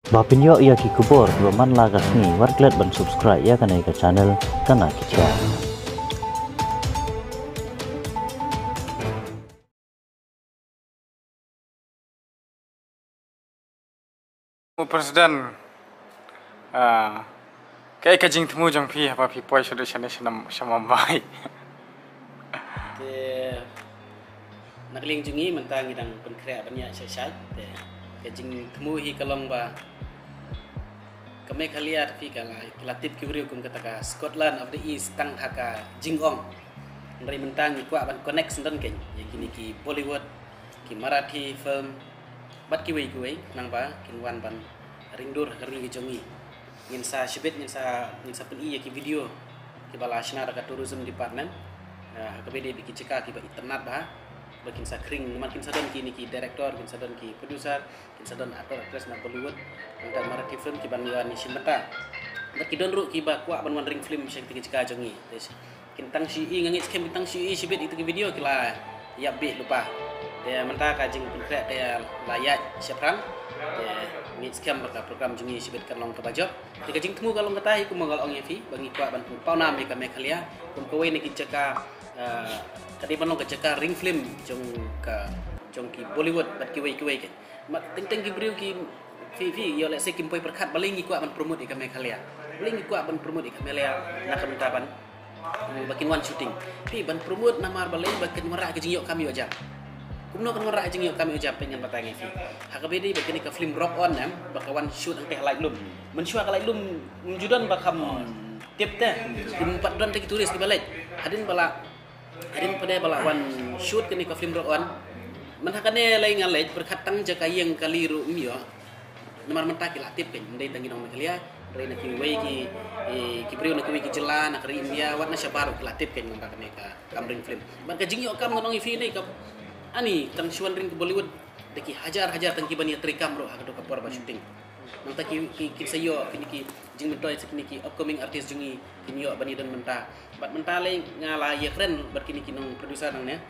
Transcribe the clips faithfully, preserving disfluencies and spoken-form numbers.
Ba pynïoh ïa ki khubor ba man la ka sngi, wat klet ban subscribe ïa kane ka channel Tana Ki Khia. President, ah, kaei ka jingthmu jong phi haba phi poi sha sha sha Mumbai? Te na ka liang jong ngi mynta ngi dang pynkhreh ban ïaid shai shai. Te ka jingthmu hi ka long ba ka Meghalaya, te phi ka la, ki la tip ki briew kum kata ka Scotland of the East tang ha ka jingong. Hynrei mynta ngi kwah ban connect syndon kein ïa kine ki Bollywood, ki Marathi film bad kiwei kiwei, nangba kin wan ban ring dur ha ka ri ka jong ngi. Ngin sa shibit, ngin sa, ngin sa pyni ïa ki video kiba la shna da ka tourism department, eh, ha kaba ïadei bad ki jaka kiba itynnat bha, ba kin sa khring, namar kin sa don kine ki director, kin sa don ki producer, kin sa don actor actress na Bollywood, mynta Marathi film, kiban ïa wan shim bynta. Bad ki don ruh kiba kwah ban wan ring film sha kine ki jaka jong ngi. Te kin tang shu ïohi, nga ngeit skhem kin tang shu ïohi shibit ïa kita ki video ki la ïap bih lypa. Te mynta ka jingpynkhreh te la ïaid shaphrang. Te ngeit skhem ba ka program jong ngi shibit kan long kaba jop. Te ka jingthmu ka long kata hi, kumba nga la ong ïa phi, ba ngi kwah ban pynpawnam ïa ka Meghalaya kum kawei na ki jaka, eh, ka dei ban long ka jaka ring film jong ka, jong ki Bollywood bad kiwei kiwei kein. Mat teng teng ki briew ki, phi, phi ïoh lehse kim poi pyrkhat balei ngi kwah ban promote ïa ka Meghalaya. Balei ngi kwah ban promote ïa ka Meghalaya na ka bynta ban, mm, ba kin wan shooting. Phi, ban promote namar balei, ba kin wanrah ka jingïoh kam ïoh jam. Kumno kan wanrah ka jingïoh kam ïoh jam, phi, ngan batai ïa phi. Ha kaba ïadei bad kane ka film Rock On, em, ba ka wan shoot hangtei ha Laitlum. Mynshuwa ka Laitlum ym ju don ba kham tip te. Kim pat don te ki tourist kiba leit. Hadien ba la Hadien pat ba la wan shoot kane ka film Rock On. Mynta kane lei nga leit pyrkhat tang jaka ïeng kali ruh ym ïoh. Namar mynta ki la tip kein, ym dei tang ki nong Meghalaya, hynrei na kiwei ki, eh, ki briew na kiwei ki jylla na ka ri India, wat na shabar ruh ki la tip kein mynta kane ka kam ring film. Bad ka jingïoh kam ngan ong ïa phi ne ka, ani tang shu wan ring ka Bollywood da ki hajar hajar tang kiban ïa treikam ruh ha kato ka por ba shooting. Nangta ki, ki, kin sa ïoh kine ki jingmyntoi sa kine ki upcoming artist jong ngi kin ïoh ban ïadon bynta. Bad mynta lei nga la ïakren bad kine ki nong producer nangne,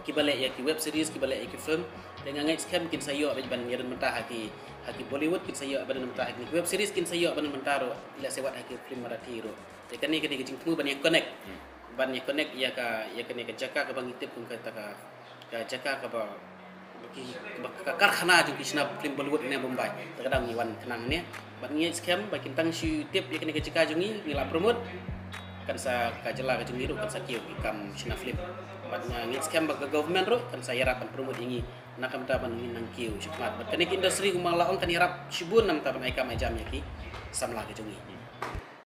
kiba leh ïa ki web series, kiba leh ïa ki film. Te nga ngeit skhem kin sa ïoh beit ban ïadon bynta ha ki, ha ki Bollywood, kin sa ïoh ban ïadon bynta ha ki web series, kin sa ïoh ban ïadon bynta ruh, lehse wat ha ki film Marathi ruh. Te kane, kane ka jingthmu ban ïa connect, ban ïa connect ïa ka, ïa kane ka jaka kaba ngi tip kum kata ka, ka jaka kaba, ki, kaba ka karkhana jong ki shna film Bollywood ne Mumbai. Te ka daw ngi wan khnang ne. Bad ngi ngeit skhem ba kin tang shu tip ïa kane ka jaka jong ngi, ngi la promote, kan sa ka jylla ka jong ngi ruh kan sa kiew ki kam shna film. Bad nga ngeit skhem ba ka government ruh kan sa ïarap ban promote ïa ngi na ka bynta ban ngin nang kiew shakhmat. Bad kane ka industry kumba la ong kan ïarap shibun na ka bynta ban ai kam ai jam ïa ki samla ka jong ngi.